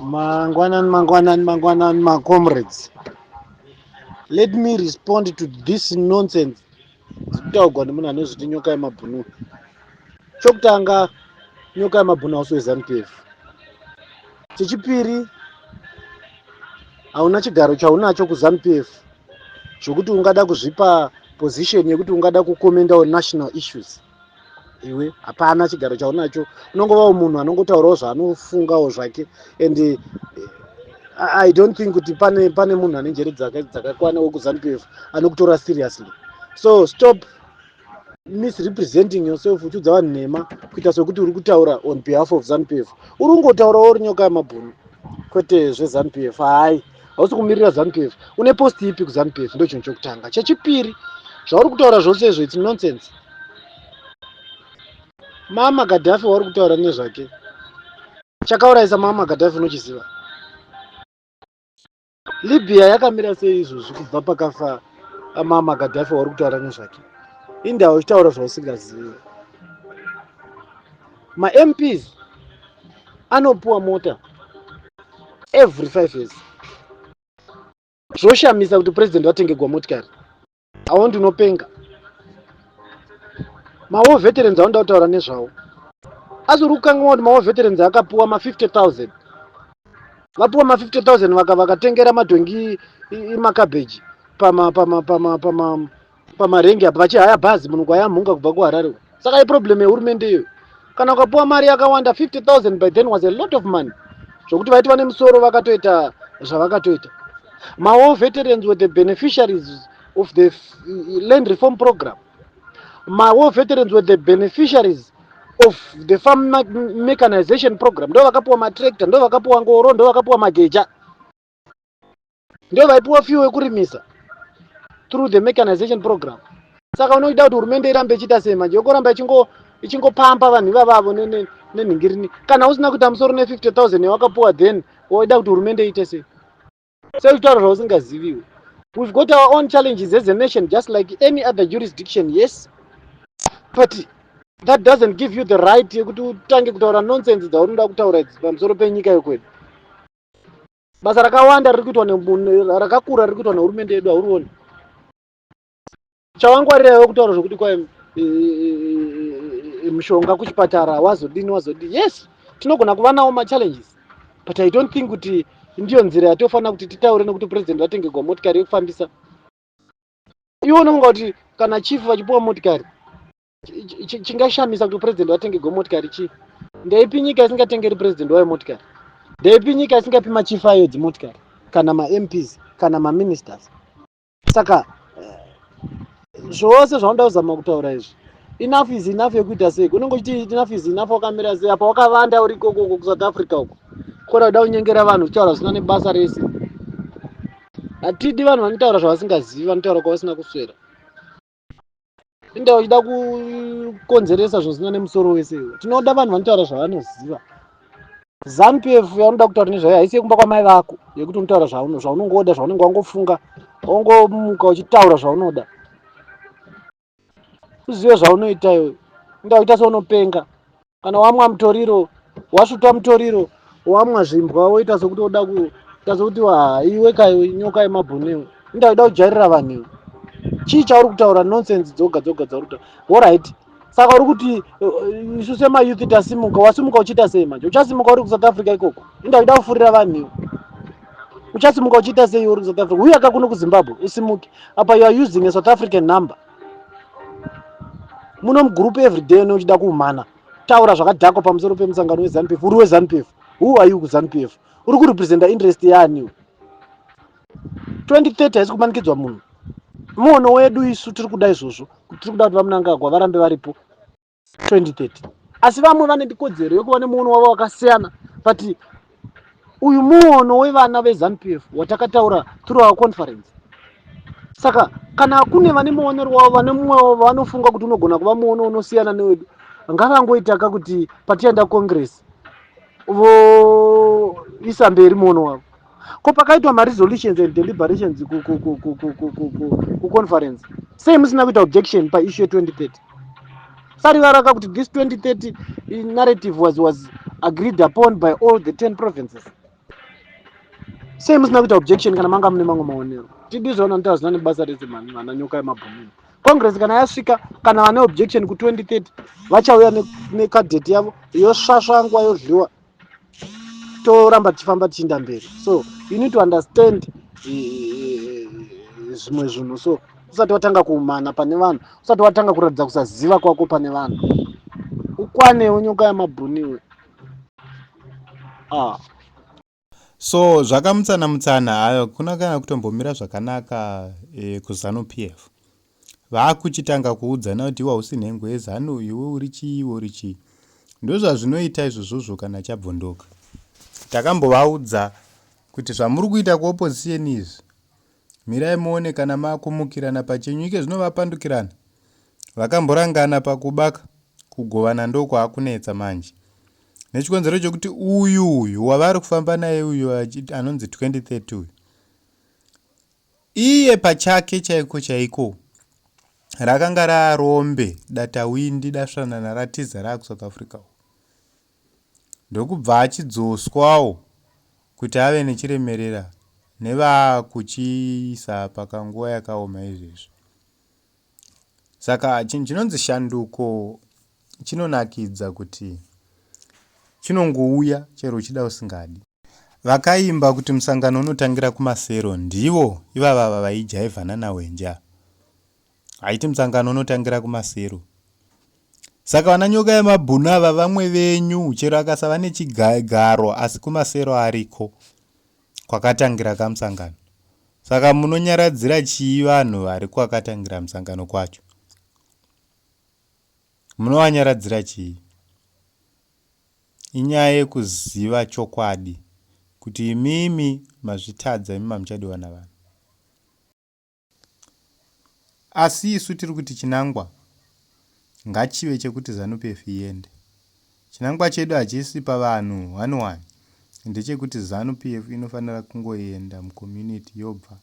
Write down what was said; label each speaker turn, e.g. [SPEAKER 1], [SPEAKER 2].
[SPEAKER 1] Mangwanani, mangwanani, mangwanani, macomrades. Let me respond to this nonsense dzikutaurwa nemunhu anozviti Nyoka Yemabhunu. Chokutanga, Nyoka Yemabhunu hausi weZANU PF. Chechipiri, hauna chigaro chaunacho kuZANU PF zvokuti ungada kuzvipa position yekuti ungada kucommenta on national issues. Iwe hapana chigaro chaunacho, unongovawo munhu anongotaurawo zvaanofungawo zvake, and I don't think kuti pane munhu ane njere dzakakwana wekuZANU PF anokutora seriously. So stop misrepresenting yourself, uchiudza vanhu nhema kuita sekuti uri kutaura on behalf of ZANU PF. Uri kungotaurawo uri Nyoka Yemabhunu, kwete zveZANU PF. Hai, hausi kumirira ZANU PF. Une post ipi kuZANU PF? Ndo chinhu chokutanga. Chechipiri, zvauri kutaura zvose izvo, it's nonsense. Mama Gadhafi wauri kutaura nezvake, chakaurayisa Mama Gadhafi unochiziva? Libya yakamira sei izvozvi kubva pakafa Mama Gadhafi wauri kutaura nezvake? Indawo uchitaura zvausingazivi. MaMPs anopuwa mota every 5 years. Zvoshamisa kuti president vatengegwa motikari? Awo ndinopenga. Mawar veterans anoda kutaura nezvavo, asi uri kukanganwa kuti mawar veterans akapuwa ma50 000. Vapuwa ma50 000, vakatengera madhongi imakabheji pamarengi apa, vachihaya bhazi munhu kwayamhunga kubva kuHarare. Saka iproblem yehurumende iyoyo. Kana ukapuwa mari yakawanda, 50 000 by then was a lot of money, zvokuti vaiti vane musoro vakatoita zvavakatoita. Mawar veterans were the beneficiaries of the land reform program. Mawar veterans were the beneficiaries of the farm mechanization program. Ndo vakapuwa matractor, ndo vakapuwa ngoro, ndo vakapuwa mageja, ndo vaipuwa fuel yekurimisa through the mechanization program. Saka unoida kuti hurumende irambe ichiita sei manje, yokoramba ichingopampa vanhu ivavavo nenhingirini? Kana usina kuita musoro ne50 000 yawakapuwa, then woida kuti hurumende iite sei? Sekuchitaura zvausingaziviwe. We've got our own challenges as a nation, just like any other jurisdiction, yes, but that doesn't give you the right yekuti utange kutaura nonsense dzaunoda kutaura idzi pamusoro penyika yekwedu. Basa rakawanda riri kuitwa, rakakura, riri kuitwa nehurumende yedu, haurioni. Chawangwarira kutaura zvokuti kwai mishonga kuchipatara wazodini, wazodini. Yes, tinogona kuva nawo machallenges, but I don't think kuti ndiyo nzira yatofanira kuti titaure nekuti president vatengegwa motikari yekufambisa. Iwe unofunga kuti kana chief vachipiwa motikari, chingashamisa kuti president vatengegwa motikari chii? Ndeipi nyika isingatengeri president wayo motikari? Ndeipi nyika isingapi machief ayo dzimotikari, kana maMPs, kana maministers? Saka zvose zvaunoda kuzama kutaura izvi, enough is enough. Yekuita sei? Unenge uchiti enough is enough wakamira sei apa wakavanda uri ikoko kuSouth Africa uko, kora kuda kunyengera vanhu uchitaura zvisina nebasa rese? Hatidi vanhu vanotaura zvavasingazivi, vanotaura kwavasina kuswera. Inda uchida kukonzeresa zvisina nemusoro wese iwe. Tinoda vanhu vanotaura zvavanoziva. ZANU PF yaunoda kutaura nezvayo haisi yekumba kwamai vako, yekuti unotaura zvaunongoda, zvaunenge wangofunga, wangomuka uchitaura zvaunoda. Uzive zvaunoita iwe. Inda uita seunopenga. Kana wamwa mutoriro, wasvuta mutoriro, wamwa zvimbwa, woita sekuti woda kuita sekuti iwe kaiwe Nyoka Yemabhunu iwe. Inda uida kujairira vanhu iwe. Chii chauri kutaura? Nonsense dzoga dzoga dzauri kutaura. Alright, saka uri kuti isu semayouth tasimuka. Wasimuka uchiita sei manje? Uchasimuka uri kuSouth Africa ikoko? Inda uida kufurira vanhu iwe. Uchasimuka uchiita sei uri kuSouth Africa? Uyaka kuno kuZimbabwe usimuke. Apa you are using a South African number muno mugroup every day neuchida kuumana taura zvakadhakwa pamusoro pemusangano weZANU PF. Uri weZANU PF? Who are you kuZANU PF? Uri kurepresenta interest yaaniwe? 2030 haisi kumanikidzwa munhu. Muono wedu isu tiri kuda izvozvo, tiri kuda kuti vaMnangagwa varambe varipo 2030, asi vamwe vane kodzero yekuva nemuono wavo wakasiyana, but uyu muono wevana veZANU PF watakataura through our conference. Saka kana kune vane muonero wavo, vane mumwe wavo vanofunga kuti unogona kuva muono unosiyana newedu, ngavangoitaka kuti patienda congress voisa mberi muono wavo. Ko pakaitwa maresolutions and deliberations kuconference, sei musina kuita objection paissue ye2030? Sarivaraka kuti this 2030 narrative was agreed upon by all the 10 provinces. Sei musina kuita objection kana manga mune mamwe maonero? Tidizvaona nditaura zvina nebasa rese mani vana nyoka yemabhumini. Congress kana yasvika kana vane objection ku 2030 vachauya nekadheti yavo yosvasvangwa yodliwa toramba tichifamba tichiinda mberi. So you need to understand zvimwe zvinhu so usati watanga kuumana pane vanhu usati watanga kuratidza kusaziva kwako pane vanhu ukwanewo nyoka yamabhuniwe ah.
[SPEAKER 2] So zvakamutsana mutsana hayo kuna kana kutombomira zvakanaka e, kuZanu PF. Vakuchitanga kuudzana kuti iwe hausi nhengo yeZanu iwe uri chii iwe uri chii. Ndozvazvinoita izvozvozvo kana chabvondoka. Takambovaudza kuti zvamuri kuita kuopposition izvi Mirai muone kana makumukirana pachenyu ike zvino vapandukirana. Vakamborangana pakubaka kugovana ndokwaakunetsa manje. Nechikonzero chekuti uyu uyu wavari kufamba naye uyu anonzi 2030 uyu iye pachake chaiko chaiko rakanga raarombe datawindi dasvanana ratiza raakusouth africa ndokubva achidzoswawo kuti ave nechiremerera nevakuchiisa pakanguva yakaoma izvezvi. Saka chinhu chinonzi shanduko chinonakidza kuti chinongouya chero uchida usingadi. Vakaimba kuti musangano unotangira kumasero ndivo ivavava vaijaivhana naWenja. Haiti musangano unotangira kumasero. Saka vana nyoka yemabhunu ava vamwe venyu chero akasava nechigaro asi kumasero ariko kwakatangira kamusangano. Saka munonyaradzira chii vanhu vari kwakatangira musangano kwacho? Munovanyaradzira chii? Inyaya yekuziva chokwadi kuti imimi mazvitadza imi mamuchadiwa navanhu. Asi isu tiri kuti chinangwa ngachive chekuti Zanu-PF iende. Chinangwa chedu hachisi pavanhu one one, ndechekuti Zanu-PF inofanira kungoenda mucommunity yobva.